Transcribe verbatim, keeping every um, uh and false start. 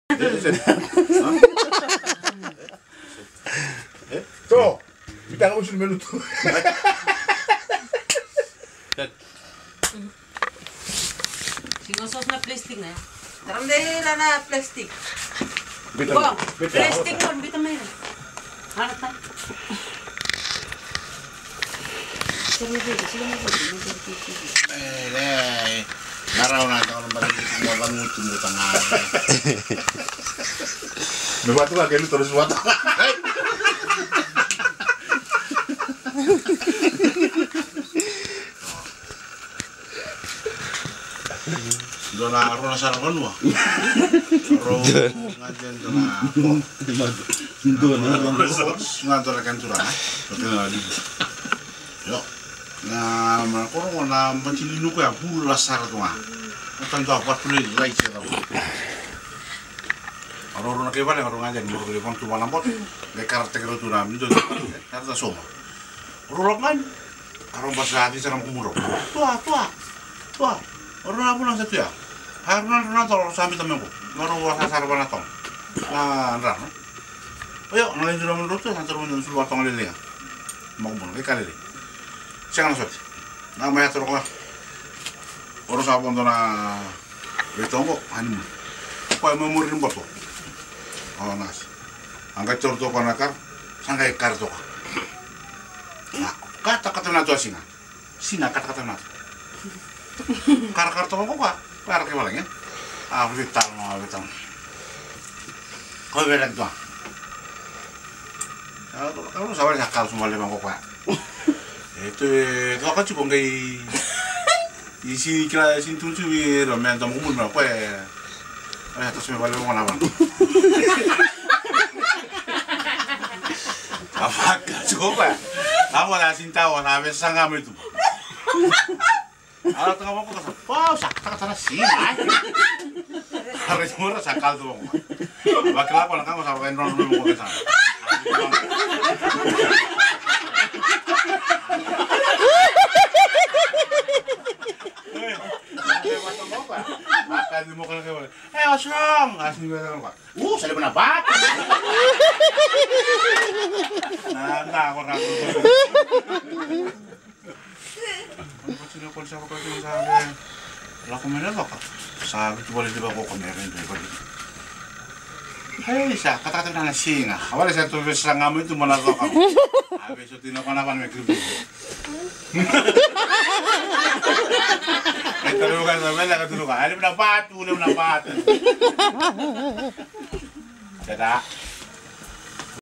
So, mi tanga usu ni menu tu. Siga sos na plastic na. Tara mai ira na plastic. Bita, bita. Plastic mo bita mai. Harata. Siga mai bita, siga mai bita. Eh, eh. Ngarau na tau na bari mo vangu tu mo tanga. Me vatu ka kelu terus vatu. Dua na rua na sara vanua. Rau ga dua na. Dua na rua na sara. Ga dua na kena turaga. Dua kena livu. Io. Na mana koro na matili nuku ya vula sara tu ga. Na tandua vatu lai lai se tau. Rau rau na kai vale rau ga dua ni rau kai vana tu vana bote. Dai kara teke rau tu na mido. Kara ta soma. Rau lako ga ni. A rau basa a tisa na makumudrou. Tua, tua, tua. O rau na vuna sa tuya. A rau na rau na toro sa bita me qo. Na rau vua sa sara vana toga. Na drano. Oio, na lai dura makumudrou tu, sa toro makumudrou sulu vana toga leleia. Makumudrou, kai ka lelei. Sega na sote. Na mai a toro koya. O rau sa vodo na Vei toqo, ani mu. Koya mai muri ni boto. O nasi. A qai toro toka na kara, sa qai kara toka. Na katakata na tu a siga. Siga katakata na tu. Karakara toka ko koya, koya ra kei valagi. A vitalo, a vitalo. Koya vei lagi toa. Sa, sa, sa, sa, sa, sa, sa, sa, sa, sa, E tu e toka tiko qai. I si kila si tu tu i ro me domo kumuna ko e. E to se me vale mo na vana. A vaka tiko ko e. A mo na sin ta o na ve sanga me tu. Ala taka moko ka sa pau sa taka tana sina ai. Ara mora sa kaldu moko. Vakila ko na kama sa vai nono moko ka sa. Kaldu moko na kama. Eh, osong, asni moko. Uh, sa lepa na bati. Na na ko na. Ko tiko ko sa ko sa lako mai na coka. Sa vitu vale ni vako ko me rende vale. Hei, sa katakata na siga. A vale sa tu vesa ga mai tu mo na coka. A vesa tu na kona vana me kripi. Ai taruka sa vele ka turuka. Ai na batu, na batu. Tada.